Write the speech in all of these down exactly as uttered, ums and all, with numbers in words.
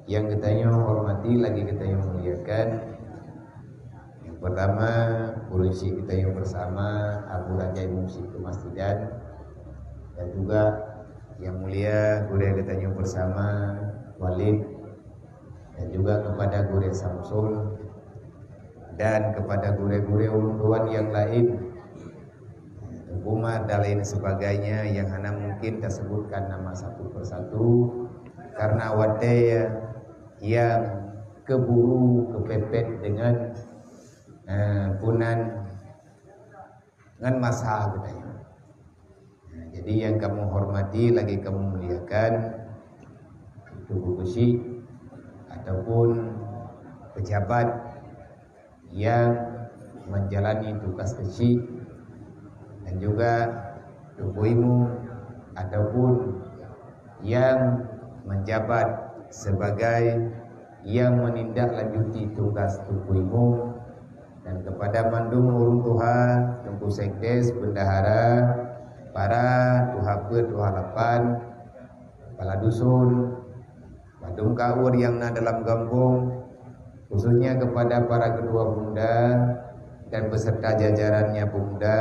Yang geutanyoe hormati lagi geutanyoe muliakan, yang pertama, gurèe syik geutanyoe bersama, Abu Raja Imum Syik Kemasjidan, dan juga yang mulia gurèe geutanyoe bersama, Walid, dan juga kepada gurèe Samsul, dan kepada gurèe-gurèe ulôn tuan yang lain, Umar dan lain sebagainya yang hana mungkin tasebutkan nama satu persatu, karena watèe nyang keuburu keupepet deungon, eh, punan ngon masa geutanyoe. Nah, jadi yang kamoe hormati lagi kamoe muliakan, itu gurèe syik ataupun pejabat yang menjalani tugas keuchik, dan juga Teungku Imum ataupun yang menjabat sebagai yang menindaklanjuti tugas Teungku Imum, dan kepada mandum ureueng tuha, Teungku Sekdes, bendahara, para tuha peuet, tuha lapan, kepala dusun, mandum kaur yang na dalam gampông, khususnya kepada para ketua pemuda dan beserta jajarannya pemuda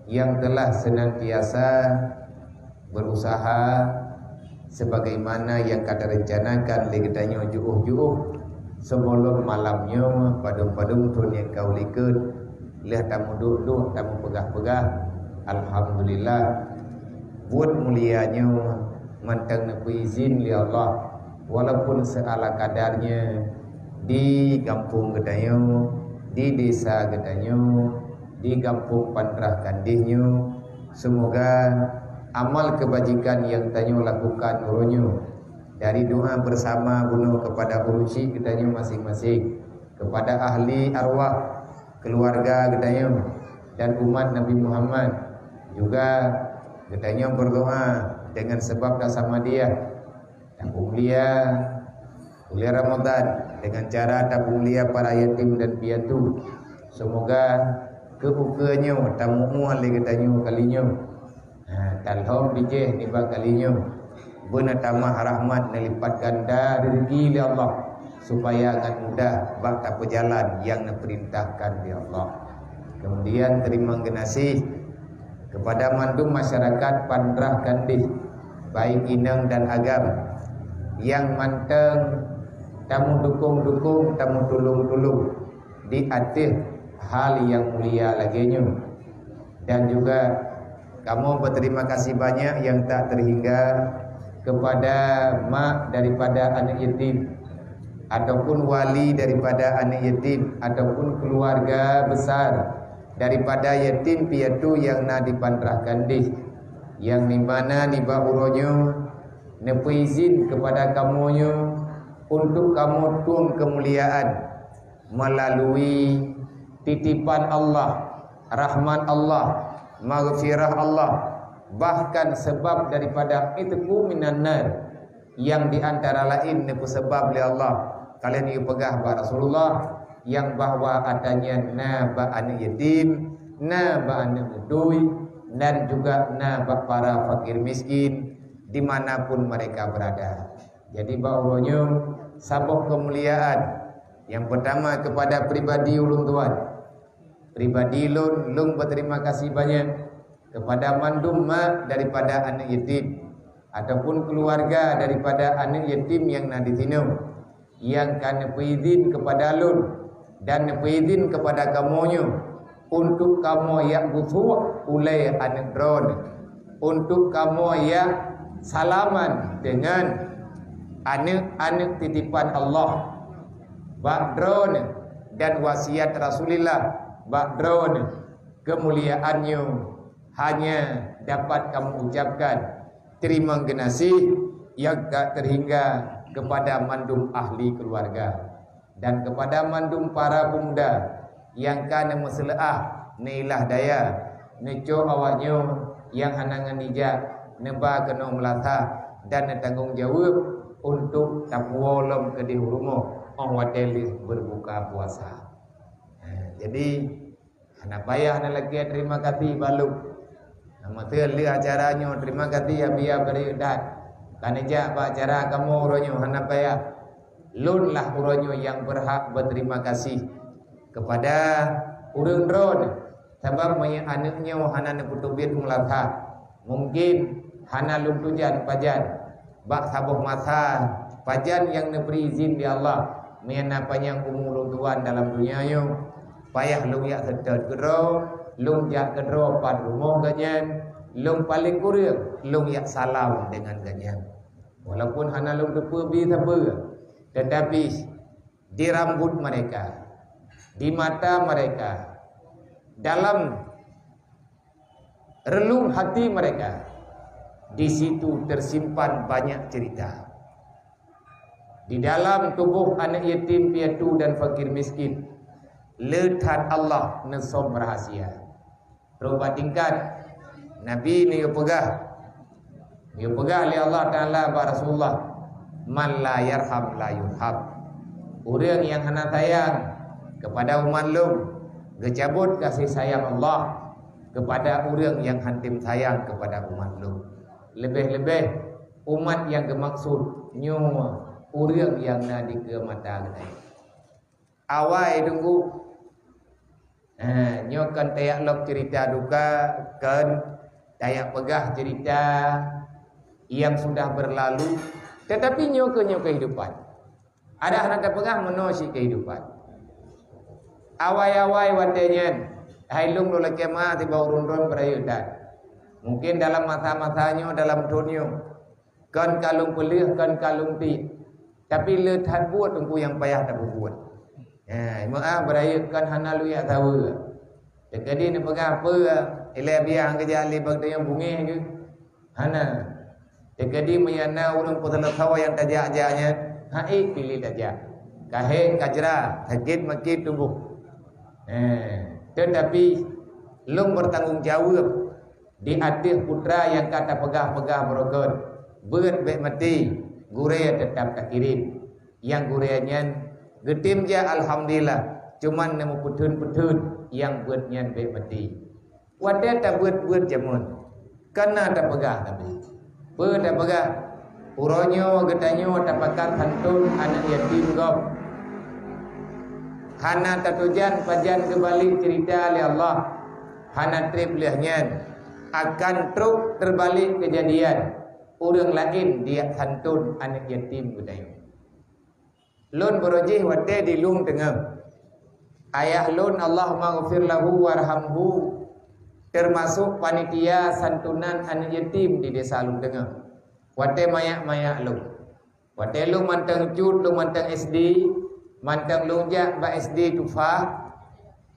yang telah senantiasa berusaha sebagaimana yang ka tarencanakan lé geutanyoe jiôh-jiôh sebelum malam nyoe padum-padum thôn nyang ka u likot lheueh tamuduek-duek, tamupeugah-peugah. Alhamdulillah, buet mulia nyoe mantong neupeuizin lé Allah, walaupun seala kadarnya di gampông geutanyoe, di desa geutanyoe, di gampông Pandrah Kandih nyoe. Semoga amal kebajikan yang tanyoe lakukan uroe nyoe, dari doa bersama bunoe kepada ureueng syik geutanyoe masing-masing, kepada ahli arwah keluarga geutanyoe dan umat Nabi Muhammad. Juga geutanyoe berdoa dengan sebab tasamadiyah, tapeumulia buleuen Ramadan dengan cara tapeumulia para yatim dan piatu. Semoga keu ukeue nyoe tamu'ue lé geutanyoe kali nyoe. Ha, talhom bijéh nibak kali nyoe. Beuna tamah rahmat, neulipat ganda rezeki lé Allah, supaya ngon mudah bak tapeujalan nyang neupeurintahkan lé Allah. Kemudian teurimong geunaséh kepada mandum masyarakat Pandrah Kandih, baik inong dan agam, nyang mantong tamudukong-dukong, tamutulông-tulông di ateueh hal nyang mulia lagée nyoe. Dan juga kamoe berterima kasih banyak yang tak terhingga kepada mak daripada aneuk yatim, ataupun wali daripada aneuk yatim, ataupun keluarga besar daripada yatim piatu nyang na di Pandrah Kandih, nyang di mana nibak uroe nyoe neupeuizin kepada kamoe nyoe untuk kamoe tueng keumuliaan melalui titipan Allah, rahmat Allah, maghfirah Allah, bahkan sebab daripada itqu minan nar, nyang di antara laén neupeuseubab lé Allah ka lheueh neupeugah bak Rasulullah, nyang bahwa ata nyan na bak aneuk yatim, na bak aneuk beutôi, dan juga na bak para fakir miskin di mana pun mereka berada. Jadi, bak uroe nyoe saboh keumuliaan nyang peutama kepada pribadi ulôn tuan. Pribadi lôn, lôn berterima kasih banyak kepada mandum mak daripada aneuk yatim ataupun keluarga daripada aneuk yatim nyang na di sinoe, nyang ka neupeuizin kepada lôn dan neupeuizin kepada kamoe nyoe untuk kamoe jak geusuek ulée aneuk droeneuh, untuk kamoe jak salaman deungon aneuk-aneuk titipan Allah bak droeneuh dan wasiat Rasulullah bak droeneuh. Keumuliaan nyoe hanya dapat kamoe ucapkan teurimong geunaséh nyang tak teuhingga kepada mandum ahli keuluwarga dan kepada mandum para peumuda nyang ka neumeuseuleubah, neuilah daya, neucok awak nyoe nyang hana ngon ijak, neuba keunoe meulasah dan neutanggong jaweueb untuk tapuwoe lom keudeh u rumoh óh watée lheueh beureubuka puasa. Jadi, hana payah neulakée teurimong gaséh bak lôn. Meuseu lheueh acara nyoe, teurimong gaséh Abiya Bari Udat. Ka neujak bak acara kamoe uroe nyoe hana payah. Lôn lah uroe nyoe nyang beurhak beuterima kasih keupada ureuëng droeneuh, sabab meunyoe aneuëk nyoe hana neupeuteubiet meulatat, mungken hana lôn tujan pajan bak saboh masa pajan nyang neubri izin lé Allah, meunan na panyang umu lôn tuan dalam donya nyoe. Payah lôn jak seutôt keudroe, lôn jak keudroe pat rumoh gobnyan, lôn paleng kureueng lôn jak salam deungon gobnyan. Walaupun hana lôn teupeu bi sapeue, tetapi di rambut mereka, di mata mereka, dalam relung hati mereka, di situ tersimpan banyak cerita. Di dalam tuboh aneuëk yatim piatu dan fakir miskin, le that Allah neusom rahasia. Rubah tingkat Nabi neuyue peugah, neuyue peugah lé Allah Taala bak Rasulullah, "Man la yarham la yurham." Ureuëng nyang hana sayang keupada umat lôn, geucabot kasih sayang Allah keupada ureuëng nyang hántom sayang keupada umat lôn. Leubeh-leubeh umat nyang geumaksud nyoe ureuëng nyang na dikeue mata geutanyoe. Awai teungku. Eh, nyoe kon tajak lok cerita duka, kon tajak peugah cerita yang sudah berlalu, tetapi nyoe keuh nyoe kehidupan. Adak hana tapeugah meunoe cit kehidupan. Awai-awai watée nyan, hai lôn lôn lakée meu'ah sibawa ureuëng droen beurayeuk that. Mungken dalam masa-masa nyoe, dalam thon nyoe, kon ka lôn peuleueh, kon ka lôn tiek. Tapi le that buet teungku nyang payah tapeubuet. Ha, meu'ah beurayeuk kon hana lôn jak saweue. Teukeudi neupeugah peue, ilée biang geujak lé bak tanyoe bungéh geuh. Hana. Teukeudi meunyoe na ureuëng peuseuleusoe nyang tajak-jak nyan, hai piléh tajak. Ka hék ka jra, sakét makét tuboh. Eh, tetapi lôn bertanggung jaweueb di ateueh putra nyang ka tapeugah-peugah beureugon, beuet bék maté, gurée teutab takirém. Nyang gurée nyan geutem jak alhamdulillah, cuman neumeupeutheun-peutheun nyang beuet nyan bék maté. Watée tabeuet-beuet jameun, kana tapeugah Nabi. Peue tapeugah? Uroe nyoe geutanyoe tapakat santôn aneuëk yatim gob. Hana tatujan pajan geubalek cerita lé Allah. Hana treb lheueh nyan akan trok teubalek keujadian ureuëng laén dijak santôn aneuëk yatim geutanyoe. Lôn baroe jih watée di Lueng Teungoh. Ayah lôn, Allahumma ghfir lahu warhamhu, teumasok panitia santunan aneuëk yatim di desa Lueng Teungoh. Watée manyak-manyak lôn. Watée lôn mantong cut, lôn mantong S D, mantong lôn jak bak S D Tufah,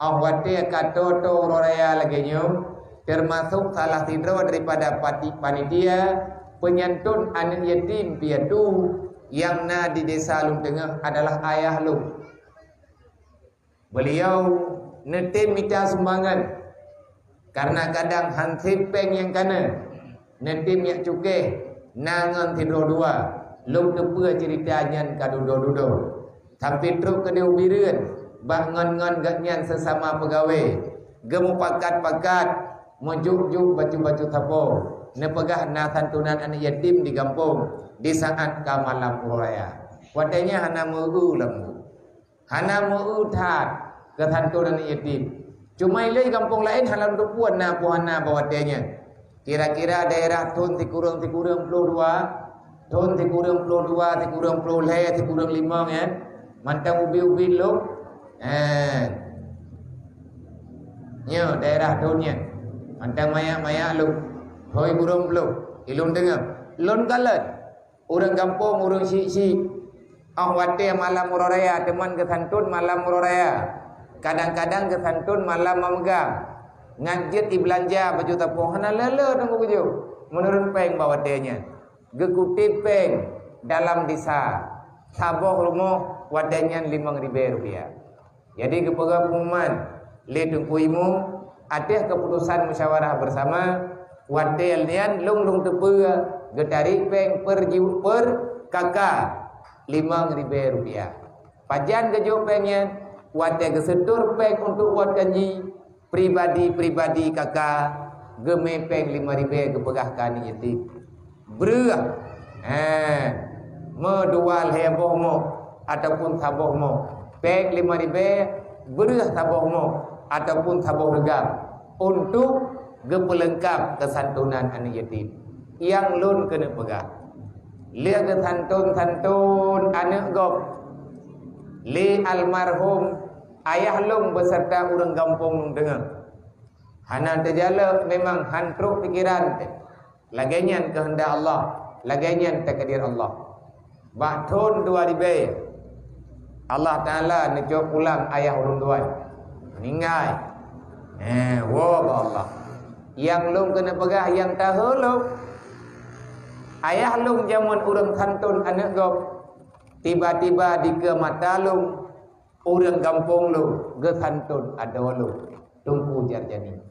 óh watée ka toe-toe uroe raya lagée nyoe, teumasok salah sidroe daripada pati-, panitia peunyanton aneuëk yatim piatu nyang na di desa Lueng Teungoh adalah ayah lôn. Beuliau neutem mita sumbangan, kareuna kadang han sép péng nyang ka na, neutem nyak cukéh na ngon sidroe dua, lôn teupeue ceurita nyan ka dudoe-dudoe. Sampoe trok keudeh u Bireuen, bak ngon-ngon gobnyan seusama peugawée, geumupakat-pakat, meujok-jok bacut-bacut sapo, neupeugah na santunan aneuëk yatim di gampông di saát ka malam uroe raya. Watée nyan hana meu-eu lam Hana meu-eu that keu santunan aneuëk yatim. Cuma ilée gampông laén hana lôn teupeue na peue hana bak watée nyan. Kira-kira daerah thon sikureueng-sikureueng ploh dua, thon sikureueng ploh dua, sikureueng ploh lhée, sikureueng limong nyan, mantong ubit-ubit lom. Eh. Nyoe daerah thon nyan. Mantong manyak-manyak lom. Hôi burông ploh. Ilôn deungoe. Lôn kalon. Ureuëng gampông, ureuëng syiek-syiek, óh watée malam uroe raya, teuma geusantun malam uroe raya. Kadang-kadang geusantun malam mameugang. Ngat jeuet ibeulanja baju tapong hana le-le teungku geujok. Meunurot péng bak watée nyan. Geukuteb péng dalam desa. Saboh rumoh watée nyan limong ribée rupiah. Jadi geupeugah pengumuman lé Teungku Imum ateueh keputusan musyawarah bersama, watée nyan lôn-lôn teupeue geutarek péng per ju-, per K K limong ribée rupiah. Pajan geujok péng nyan? Watée geuseutor péng untuk buat janji pribadi-pribadi K K, geumé péng limong ribée geupeugah keu aneuëk yatim. Breueh Eh, meudua lhée boh mok ataupun saboh mok. Pék lima ribée, beureuh saboh mok ataupun saboh reugam untuk geupeuleungkab keusantonan aneuëk yatim. Nyang lôn keuneuk peugah, lheueh geusanton-santon aneuëk gob lé almarhum ayah lôn beuseurta ureuëng gampông lôn deungoe. Hana teujalok, memang han trok pikeran teuh. Lagée nyan keuheundak Allah, lagée nyan takdir Allah. Bak thon dua ribée, Allah Taala neucok pulang ayah ulôn dua, meuninggai. Eh, woe bak Allah. Nyang lôn keuneuk peugah nyang taheulok, ayah lôn jameun ureuëng santon aneuëk gob, tiba-tiba dikeue mata lôn, ureuëng gampông lôn geusanton adoe lôn, Teungku Jarjani.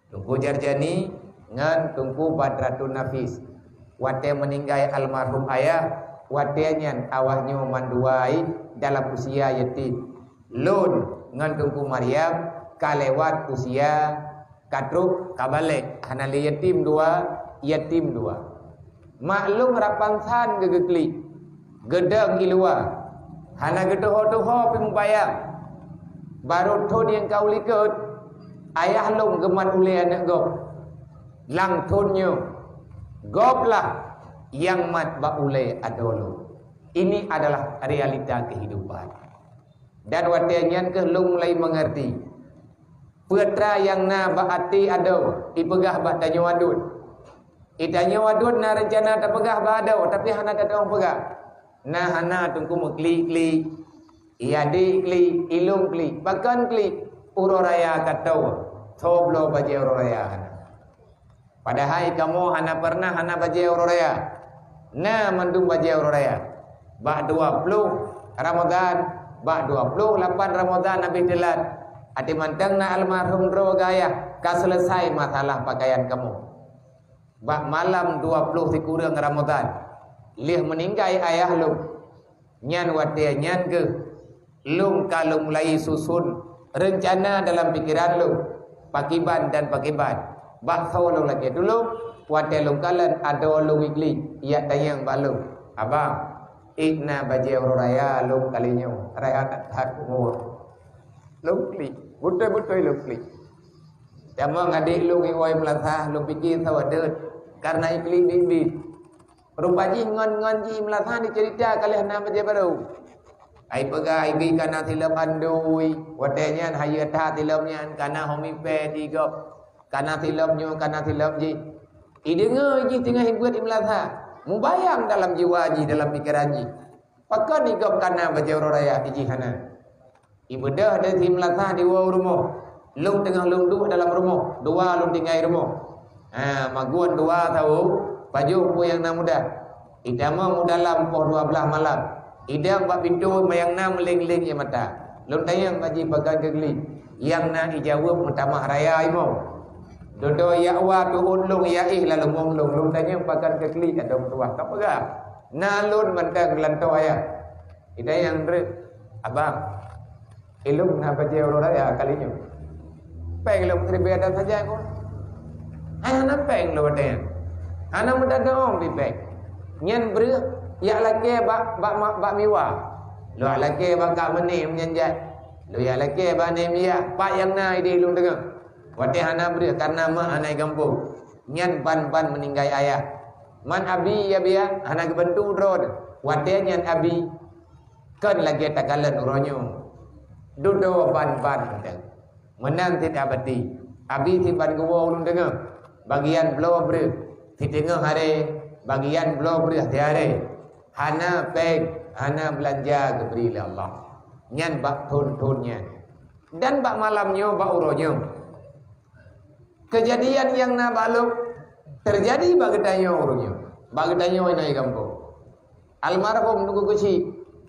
Teungku Jarjani ngon Teungku Badratun Nafis. Watée meuninggai almarhum ayah, watée nyan awaknyoe mandua dalam usia yatim. Lôn ngon Teungku Maryam ka lewat usia ka trok ka balek, hana lé yatim dua, yatim dua. Mak lôn rab bansan geugeuklik, geudong i luwa, hana geutuho-tuho pih mubayang. Barô thon nyang ka u likot, ayah lôn geumat ulée aneuëk gob. Lam thon nyoe, gob lah nyang mat bak ulée adoe lôn. Ini adalah realita kehidupan. Dan watée nyan keuh lôn mulai meungeurti peue nyang na bak até adoe ipeugah bak tanyoe aduen. I tanyoe aduen na reuncana tapeugah bak adoe, tapi hana tateupeugah. Na hana Teungku meuklik-klik, i adék klik, i lôn klik, pakon klik, uroe raya ka toe, toe bloe bajée uroe raya hana. Padahai kamoe hana pernah hana bajée uroe raya. Na mandum bajée uroe raya. Bak dua ploh Ramadhan, bak dua ploh lapan Ramadhan habéh teulat. Até mantong na almarhum droe geuayah ka seuleusoe masalah pakaian kamoe. Bak malam dua ploh sikureueng Ramadhan, lheueh meuninggai ayah lôn, nyan watée nyan keuh lôn ka lôn mulai susun reuncana dalam pikeran lôn, pakiban dan pakiban. Bak soe lôn lakée tulông, watée lôn kalon adoe lôn i klik, jak tanyong bak lôn, "Abang, ék na bajée uroe raya lôn kali nyoe, raya that-that umu?" Lôn klik, beutôi-beutôi lôn klik. Tamong adék lôn i woe meulasah, lôn pike sawadeuet, kareuna i klik biet-biet. Rupa jih ngon-ngon jih meulasah diceurita ka lheueh na bajée barô. Ai peugah ai geuh kana silop andui, watée nyan hayeue that silop nyan kana homi pét i gob, kana silop nyoe, kana silop jih. Ideungoe jih teungoh ibeuet i meulasah, mubayang dalam jiwa jih, dalam pikeran jih. Pakon i gob kana bajée uroe raya, i jih hana. Ibeudôh deuh si meulasah diwoe u rumoh. Lôn teungoh lôn duek dalam rumoh, dua lôn tinggai rumoh. Ha, magun dua sahu, pajoh peue nyang na mudah. Itamong u dalam poh dua blaih malam. Idong bak pintoe nyang na meuléng-léng ie mata. Lôn tanyong bak jih pakon geuklik. Nyang na ijaweueb meutamah raya imoe. Dudoe jak wa teuôt lôn jak éh laleumoeng lôn. Lôn tanyong pakon geuklik ateueh meutuwah. Ka peugah, "Na lôn mantong geulantoe ayah." Idayang dreuek, "Abang, ilôn na bajée uroe raya kali nyoe. Péng lôn siribée dan saja kon. Hai hana péng lôn watée nyan. Hana meudadong pih péng. Nyan breueh jak lakée bak, bak, bak Miwa. Lôn jak lakée bak Kak Meuni meunyan jai. Lôn jak lakée bak Neumia, pat nyang na ideh lôn deungoe. Watée hana breueh kareuna mak hana i gampông. Nyan ban-ban meuninggai ayah. Man abi ya biya hana geubantu droe. Watée nyan abi kon lagée takalon uroe nyoe. Dudoe ban-ban mantong. Meunan cit abati. Abi siban geuwoe ulôn deungoe. Bagian bloe breueh siteungoh haré, bagian bloe breueh siharé. Hana péng, hana beulanja geubri lé Allah. Nyan bak thon-thon nyan. Dan bak malam nyoe, bak uroe nyoe. Keujadian nyang na bak lôn teujadi bak geutanyoe uroe nyoe, bak geutanyoe inong i gampông. Almarhum Teungku Keuchik,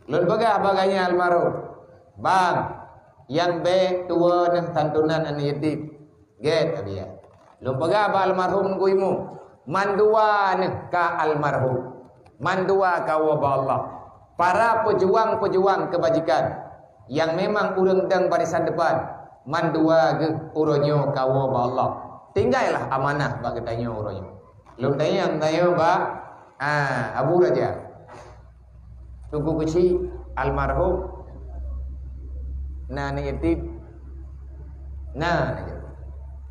lôn peugah bak gobnyan almarhum, "Bang, nyang bék tuwoe neuh santunan aneuëk yatim." Gét abiya. Lôn peugah bak almarhum Teungku Imu, mandua neuh ka almarhum. Mandua ka woe bak Allah. Para peujuang-peujuang keubajikan nyang memang ureuëng dong barisan depan, mandua geuh uroe nyoe ka woe bak Allah. Tinggailah amanah bak geutanyoe uroe nyoe. Lôn tanyong tanyoe bak Ah, Abu Raja. Teungku Keuchik almarhum. Na aneuk yatim. Na aneuk yatim.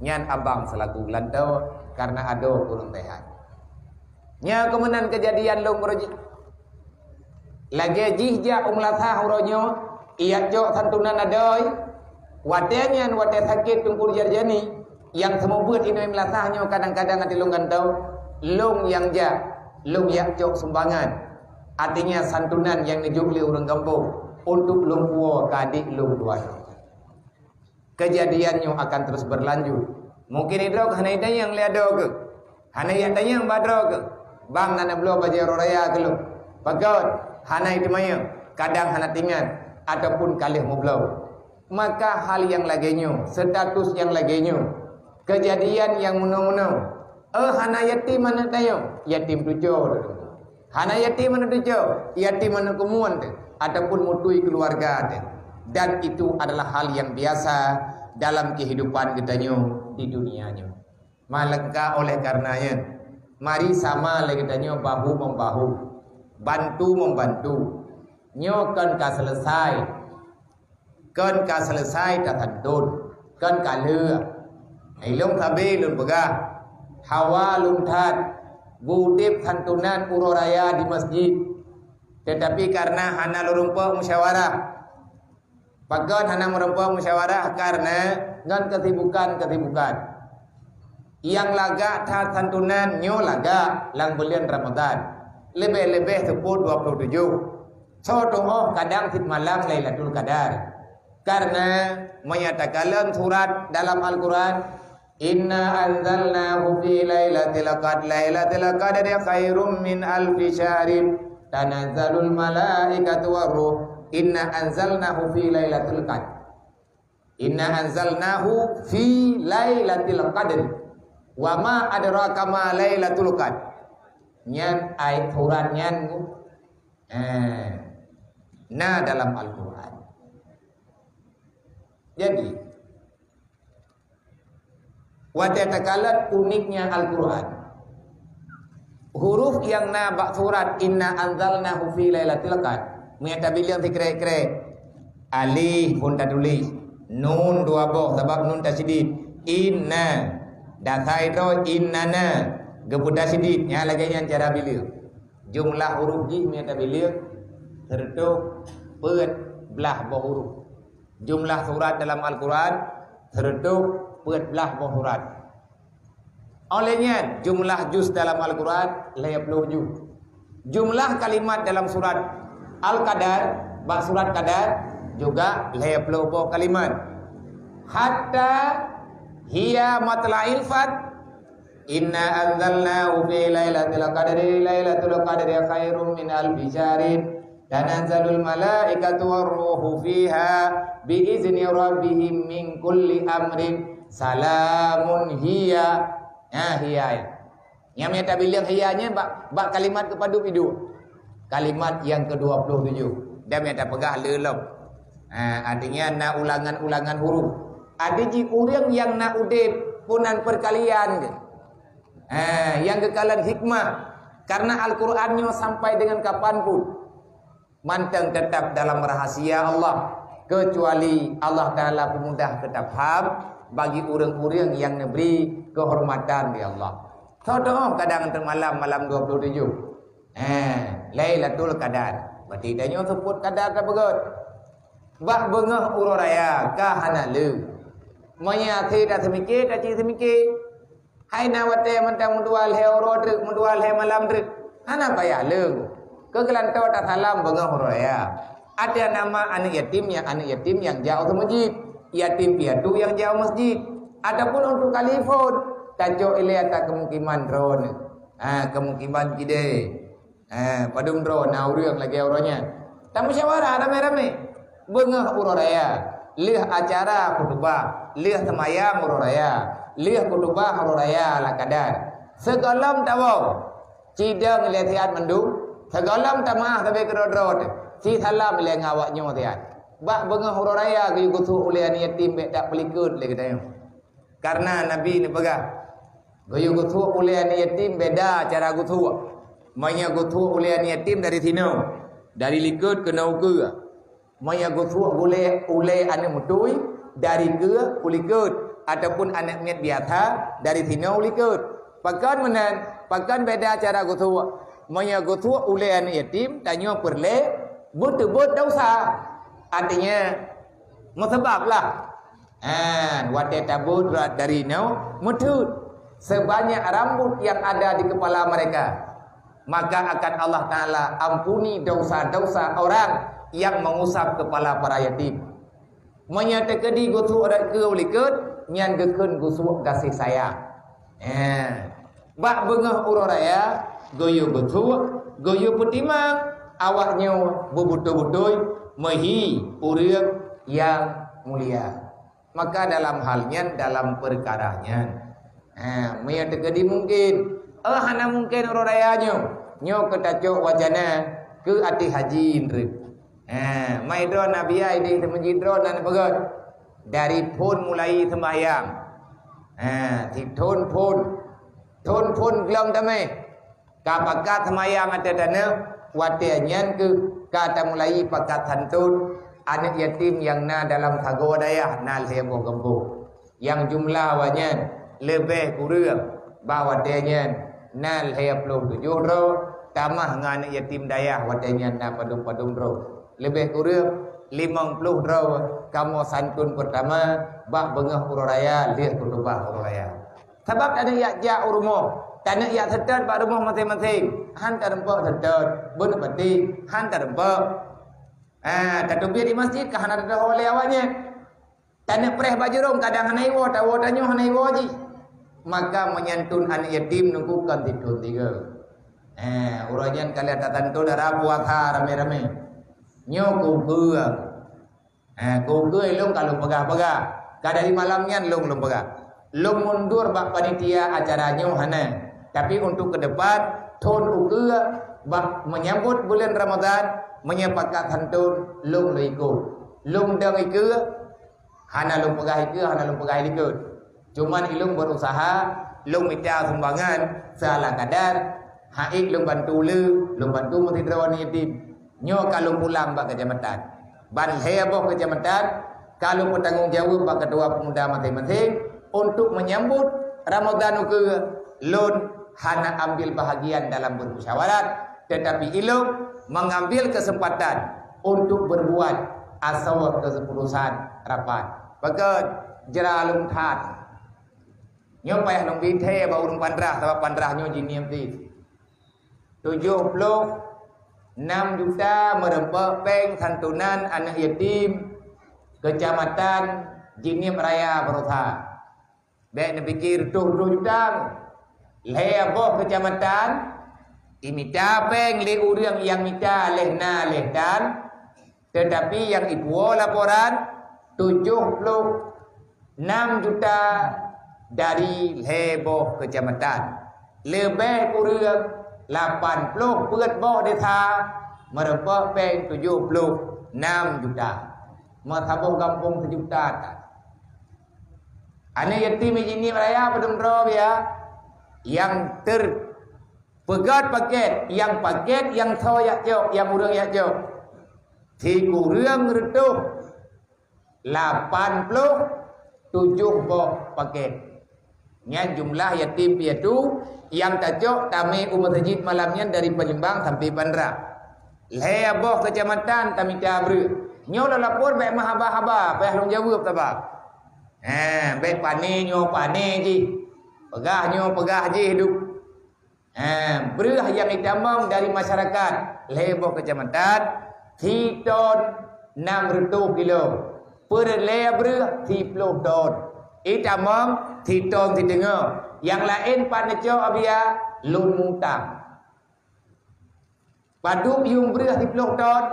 Nyan abang selaku geulantoe karena adoe kureueng sehat. Nyan keuh meunan keujadian lôn uroe jih. Lagèe jih jak u meulasah uroe nyoe, ijak cok santunan adoe. Watèe nyan, watèe sakét Teungku Jarjani, nyang seumeubeuet inong meulasah nyoe kadang-kadang até lôn gantoe, lôn nyang jak, lôn jak cok sumbangan. Artinya santunan nyang neujok lé ureueng gampông untuk lôn puwoe keu adék lôn dua nyoe. Keujadian nyoe akan terus berlanjut. Mungkin idroe hana itanyong lé adoe keuh. Hana ijak tanyong bak droe keuh. Bang, na neubloe bajèe uroe raya keu lôn. Pakon? Hana iteumanyong. Kadang hana teuingat ataupun ka lheueh meubloe. Maka hal nyang lagèe nyoe, status nyang lagèe nyoe, keujadian nyang meunoe-meunoe, eh, hana yatim aneuk tanyoe, yatim tuco. Hana yatim aneuk tuco, yatim aneuk keumuan teuh, ataupun meutui keuluwarga teuh. Dan itu adalah hal yang biasa dalam kehidupan geutanyoe di dunia nyoe. Maka oleh karenanya, mari sama lé geutanyoe bahu-membahu, bantu-membantu. Nyoe kon ka selesai. Kon ka selesai tasantun, kon ka lheueh. Ilôn sabe lôn peugah, hawa lôn that geuudeb santunan uroe raya di masjid. Teutapi kareuna hana lôn rumpok musyawarah. Pakon hana meurumpok musyawarah? Kareuna ngon kesibukan-kesibukan. Nyang lagak that santunan nyoe lagak lam buleuen Ramadhan, leubeh-leubeh seupôt dua ploh tujoh. Soe tuoh kadang cit malam Lailatul Qadar. Karena meunyo takalon surat dalam Al-Quran, "Inna anzalnahu fi lailatul qad-, lailatul qadri khairum min alfi syahrin, tanazzalul malaikatu war ruh." Inna anzalnahu fi lailatul qad. Inna anzalnahu fi lailatul qadri. Wa ma adraka ma lailatul qadr. Nyan ayat surat nyan, eh, na dalam Al-Quran. Jadi, watèe takalon uniknya Al-Quran, huruf nyang na bak surat "Inna anzalnahu fi lailatul qadr", meunyo tabileung sikrek-krek, alif phon tatuléh, nun dua boh sabab nun tasydid, inna, dasai droe innana, geupeutasydid, nyan lagèe nyan cara bileung. Jumlah huruf jih meunyo tabileung, seureutôh peuet blaih boh huruf. Jumlah surat dalam Al-Quran, seureutôh peuet blaih boh surat. Óh lheueh nyan, jumlah juz dalam Al-Quran lhèe ploh juz. Jumlah kalimat dalam surat Al-Qadar, bak surat Qadar, juga lhèe ploh boh kalimat. Hatta hiya matla'il fajr. Inna anzalnahu fi lailatul qadri, lailatul qadri khairum min alfi syahrin. Tanazzalul malaikatu war ruhu fiha bi izni rabbihim min kulli amrin. Salamun hiya. Nah, hiya. Nyang meunyo tabileung hiya nyan bak, bak kalimat keupadub iduek. Kalimat nyang keudua ploh tujoh. Dan meunyo tapeugah le lom. Ha, artinya na ulangan-ulangan huruf. Arti jih ureueng nyang na udeb peunan peukalian geuh. Ha, nyang geukalon hikmah. Karena Al-Quran nyoe sampai dengan kapan pun. Mantong teutap dalam rahasia Allah, keucuali Allah Taala peumudah keu tapham bagi ureueng-ureueng nyang neubri keuhormatan lé Allah. Soe tuoh kadang teumalam malam dua ploh tujoh, eh, Lailatul Qadar. Berarti tanyoe seupôt Qadar tapeugöt. Bak beungoh uroe raya ka hana le. Meunyo hase taseumiké, taci seumiké. Hai na watèe mantong meudua lhèe uroe treuk, meudua lhèe malam treuk. Hana payah leueng. Keu geulantoe tasalam beungoh uroe raya. Ateueh nama aneuk yatim nyang, aneuk yatim nyang jak u masjid, yatim piatu nyang jak u masjid, ataupun untuk kalifon, tacok ilèe ata keumukiman droeneuh. Ha, keumukiman jideh. Eh, padum droe na ureueng lagèe uroe nyan. Tamusyawarah ramé-ramé. Beungoh uroe raya, lheueh acara khutubah, lheueh seumayang uroe raya, lheueh khutubah uroe raya Al-Qadar. Sigohlom tawoe, cidong ilèe siat mandum, sigohlom tameu'ah sabe keudroe-droe teuh, sisalam ilèe ngon awak nyoe siat. Bak beungoh uroe raya geuyue geusuek ulèe aneuk yatim bèk tapeulikot lé geutanyoe. Karena Nabi neupeugah, geuyue geusuek ulèe aneuk yatim beda cara geusuek. Meunyoe geusuek ulèe aneuk yatim dari sinoe, dari likot keunoe u keue. Meunyoe geusuek ulèe, ulèe aneuk meutui dari keue u likot, ataupun aneuk miet biasa dari sinoe u likot. Pakon meunan, pakon beda cara geusuek. Meunyoe geusuek ulèe aneuk yatim, tanyoe peureulèe beuteubiet desya. Artinya, meusabab lah. Ha, watèe tabeuet dari nyoe meuteut, sebanyak rambut yang ada di kepala mereka, maka akan Allah Taala ampuni dosa-dosa orang yang mengusap kepala para yatim. Meunyoe teukeudi geusuek rot keue u likot, nyan geukheun geusuek gaséh sayang. Eh, bak beungoh uroe raya, geuyue beusuek, geuyue peutimang, awak nyoe beubeutôi-beutôi meuhi ureuëng nyang mulia. Maka dalam hal nyan, dalam peukara nyan, eh, meunyoe teukeudi mungken, eh, hana mungken uroe raya nyoe, nyoe keu tacok wacana keu até haji ndreuk. Eh, mai droe na biaya ideh teumeujid droe na peugöt. Dari phon mulai seumbahyang. Eh, sithon phon. Thon phon glöng tamé. Ka pakat seumayang ateueh taneuk, watèe nyan keuh ka tamulai pakat santôn aneuk yatim nyang na dalam sagoe dayah na lhèe boh gampông. Nyang jumlah awaknyan leubeh kureueng bak watèe nyan na lhèe ploh tujoh droe, tamah ngon aneuk yatim dayah watèe nyan na padum-padum droe. Leubeh kureueng limong ploh droe kamoe santôn peurtama bak beungoh uroe raya lheueh khutubah uroe raya. Sabab taneuk jak-jak u rumoh, taneuk jak seutôt bak rumoh maséng-maséng, han tareumpok seutôt, beuneuk baté, han tareumpok. Ah, tateubiet di masjid ka hana teudoh lé awaknyan. Taneuk preh bak jurông kadang hana iwoe, tawoe tanyoe hana iwoe jih. Maka meunyan thon aneuk yatim nungku kon sithon tiga. Eh, uroe nyan ka lheueh tasantôn dara puasa ramé-ramé. Nyoe keu peue? Eh, keu peue lôn ka lôn peugah-peugah. Ka dari malam nyan lôn, lôn peugah. Lôn mundur bak panitia acara nyoe hana. Tapi untuk ke depan, thon ukeue bak menyambut buleuen Ramadhan, meunyoe pakat santôn, lôn lôn ikot. Lôn dong ikeue, hana lôn peugah ikeue, hana lôn peugah likot. Cuman ilôn berusaha, lôn mita sumbangan seala kadar, haiek lôn bantu le, lôn bantu meusidroe aneuk yatim. Nyoe ka lôn pulang bak keucamatan. Ban lhèe boh keucamatan ka lôn peutanggong jaweueb bak ketua pemuda maséng-maséng untuk menyambut Ramadhan ukeue. Lôn hana ambil bahagian dalam bermusyawarat, tetapi ilôn mengambil kesempatan untuk berbuat asoe keputusan rapat. Pakon jra lôn that. Nyoe payah lôn bi thèe bak ureuëng Pandrah, sabab Pandrah nyoe jinieng pih. Tujoh ploh nam juta meureumpok péng santunan aneuk yatim Keucamatan Jeunieb Raya Baroesa. Bék neupike reutôh-reutôh juta. Lhèe boh keucamatan imita péng lé ureuëng nyang mita lhèe na lhèe tan, teutapi nyang ipuwoe laporan tujoh ploh nam juta dari lhèe boh keucamatan. Leubeh kureueng lapan ploh peuet boh desa meureumpok péng tujoh ploh nam juta. Meusaboh gampông seujuta that. Aneuk yatim Jeunieb Raya padum droe biya, nyang ter peugöt pakét, nyang pakét nyang soe jak cok, nyang ureuëng jak cok. Sikureueng reutôh lapan ploh tujoh boh pakét. Nyan jumlah yatim piatu nyang tacok tamé u meuseujid malam nyan dari Palembang sampai Pandrah. Lhèe boh keucamatan tamita breueh. Nyoe lôn lapor bék meuhaba-haba, payah lôn jaweueb sabab. Ha, bék pané nyoe pané jih. Peugah nyoe peugah jih duek. Ha, breueh nyang itamong dari masyarakat lhèe boh keucamatan, siton nam reutôh kilo. Peureulèe breueh siploh ton. Itamong siton siteungoh. Nyang laén pat neucok biya lôn mutang. Padub yuem breueh siploh ton,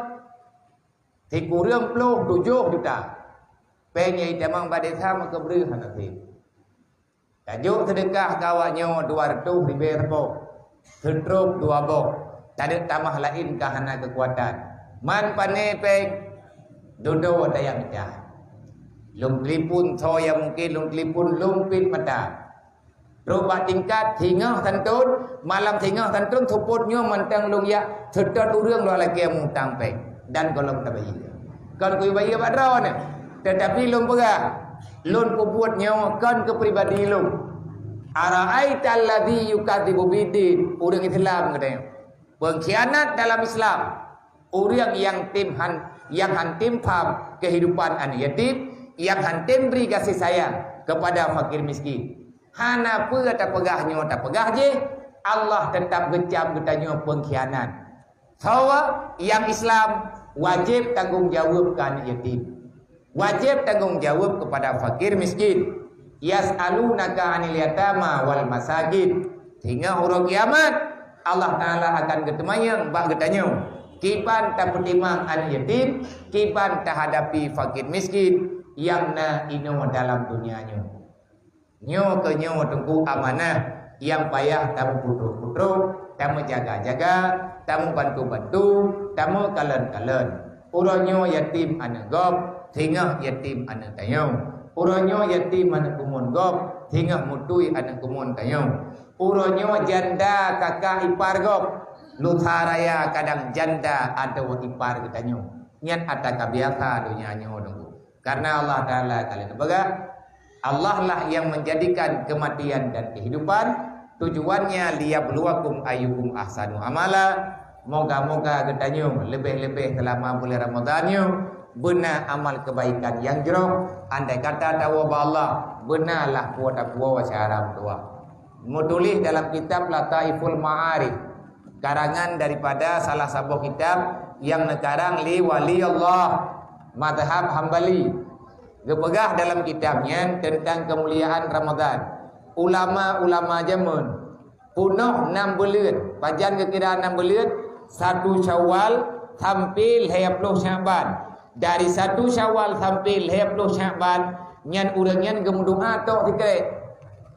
sikureueng ploh tujoh juta. Péng nyang itamong bak desa meukeue breueh hana sép. Tajok seudeukah keu awak nyoe dua reutôh ribèe saboh, seutrôp dua boh, tadeuk tamah laén ka hana keukuatan. Man pané péng, dudoe tayang mita. Lôn telepon soe nyang mungken lôn telepon lôn piet mata. Trok bak tingkat singoh santôn, malam singoh santôn, seupôt nyoe mantong lôn jak seutôt ureuëng lôn lakée mutang péng dan gohlom tabayeue. Kon kuyue bayeue bak droeneuh, teutapi lôn peugah, lôn peubuet nyoe kon keu pribadi lôn. Ara'aital ladzi yukadzibu biddin, ureuëng Islam geutanyoe. Pengkhianat dalam Islam, ureuëng nyang tem han, nyang han tem pham keuhidupan aneuk yatim, nyang han tem bri gaséh sayang keupada fakir miskin. Hana peue tapeugah nyoe tapeugah jih, Allah teutap geucam geutanyoe pengkhianat. Soe nyang Islam wajéb tanggong jaweueb keu aneuk yatim. Wajéb tanggong jaweueb keupada fakir miskin. Yas'alunaka 'anil yatama wal masakin. Singoh uroe kiamat, Allah Taala akan geuteumanyong bak geutanyoe, kiban tapeutimang aneuk yatim, kiban tahadapi fakir miskin nyang na inoe dalam donya nyoe. Nyoe keuh nyoe Teungku amanah nyang payah tameuputroh-putroh, tameujaga-jaga, tameubantu-bantu, tameukalon-kalon. Uroe nyoe yatim aneuk gob, singoh yatim aneuk tanyoe. Uroe nyoe yatim aneuk keumuen gob, singoh mutui aneuk keumuen tanyoe. Uroe nyoe janda kakak ipar gob, lusa raya kadang janda adoe ipar geutanyoe. Nyan atra ka biasa donya nyoe Teungku. Karena Allah Taala ka lheueh geupeugah, Allah lah yang menjadikan kematian dan kehidupan, tujuannya liyabluwakum ayyukum ahsanu amala. Moga-moga geutanyoe leubeh-leubeh seulama bulan Ramadhan nyoe beuna amal kebaikan nyang jroh. Andai kata tawoe bak Allah, beuna lah peue tapuwoe syara meutuah. Meutuléh dalam kitab Lataiful Ma'arif, karangan daripada salah saboh kitab nyang neukarang lé Wali Allah mazhab Hambali. Geupeugah dalam kitab nyan teuntang keumuliaan Ramadhan. Ulama-ulama jameun peunoh nam buleuen. Pajan geukira nam buleuen? Satu Syawal sampai lhée ploh Sya'ban. Dari satu Syawal sampai lhée ploh Sya'ban, nyan ureuëng nyan geumeudoá tok sikrek,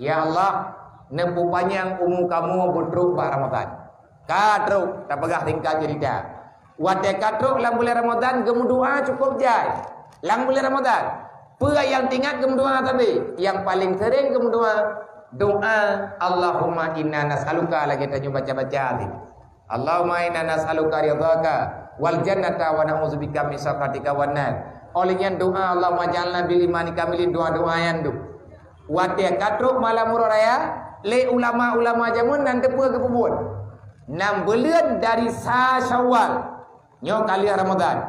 "Ya Allah, neupeupanyang umu kamoe beutrok bak Ramadhan." Ka trok, tapeugah singkat ceurita. Watée ka trok lam bulan Ramadhan, geumeudoá cukôp jai. Lam bulan Ramadhan, peue nyang teuingat geumeudoá sabe? Nyang paleng seuring geumeudoá, doá, "Allahumma inna nas'aluka," lagée tanyoe baca-baca tadi. "Allahumma inna nas'aluka ridhaka wal jannata wa na'udzubika min sakhatika wan nar." Óh lheueh nyan doá, "Allahumma ja'alna bil imani kamilin," doá-doá nyan tu. Watée ka trok malam uroe raya, lé ulama-ulama jameun nan teupeue geupeubuet. Nam buleuen dari sa Syawal, nyoe ka lheueh Ramadhan.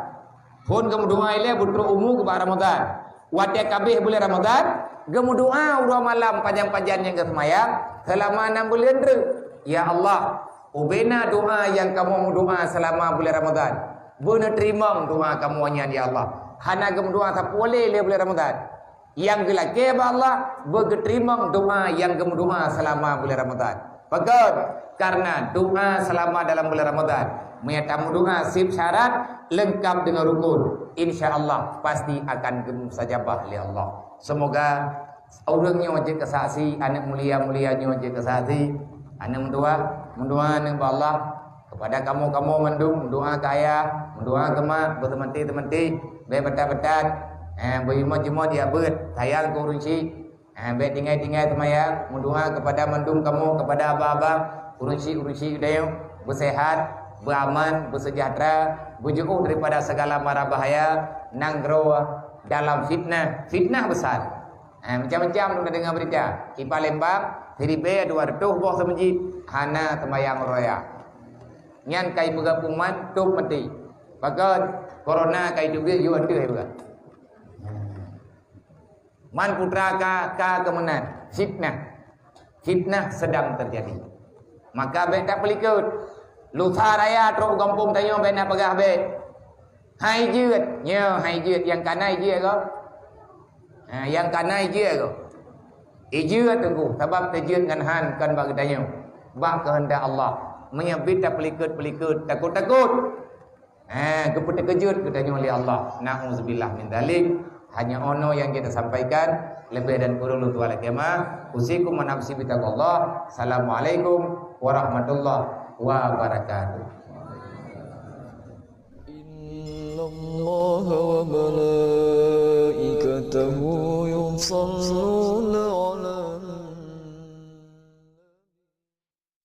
Phon geumeudoá ilée beutrok umu keu bak Ramadhan. Watée ka abéh buleuen Ramadhan, geumeudoá uroe malam pajan-pajan nyang geuseumayang seulama nam buleuen treuk. Ya Allah, ubena doá nyang kamoe meudoá seulama buleuen Ramadhan. Beuneuteurimong doá kamoe nyan, ya Allah. Hana geumeudoá sapeue lé lé buleuen Ramadhan. Nyang geulakée bak Allah, beugeuteurimong doá nyang geumeudoá seulama buleuen Ramadhan. Pakon? Karena doá seulama dalam buleuen Ramadhan, meunyo tameudoá seb syarat leungkab deungon rukun, insya Allah pasti akan geumustajabah lé Allah. Seumoga ureuëng nyoe jeuet keu saksi, aneuk mulia-mulia nyoe jeuet keu saksi, aneuk meudoá, meudoá aneuk bak Allah. Keupada kamoe-kamoe mandum, meudoá keu ayah, meudoá keu mak, beuseumanti-seumanti, bék batat-batat, eh, beujimot-jimot jak beuet, sayang keu ureuëng syik, eh, bék tinggai-tinggai seumayang, meudoá keupada mandum kamoe, keupada abang-abang, ureuëng syik-ureuëng syik geutanyoe, beuseuhat, beuaman, beuseujahteura, beujiôh daripada segala mara bahaya, nanggroe dalam fitnah, fitnah besar. Eh, macam-macam ulôn deungoe beurita. Di Palembang, siribée dua reutôh boh seumeujid hana seumayang uroe raya. Nyan ka ipeugah pengumuman, tôb maté. Pakon? Corona ka iteubiet yue ateueh ipeugah. Man putra ka, ka keumeunan. Fitnah. Fitnah sedang terjadi. Maka bék tapeulikot. Lusa raya trok u gampông tanyoe bék na peugah bék. Hai jeuet, nyoe hai jeuet nyang kana jeuet ko. Ha, nyang kana jeuet ko. Ijeuet teungku, sabab teujeuet ngon han kon bak geutanyoe. Bak keuheundak Allah. Meunyoe bit tapeulikot-peulikot, takot-takot. Ha, geupeuteukeujeut geutanyoe lé Allah. Na'udzubillah min dzalik. Hanya ono nyang kita sampaikan, lebih dan kurang lôn tuan lakée meu'ah. Usikum wa nafsi bitaqwallah. Assalamualaikum warahmatullahi wabarakatuh. إن الله وملائكته يصلون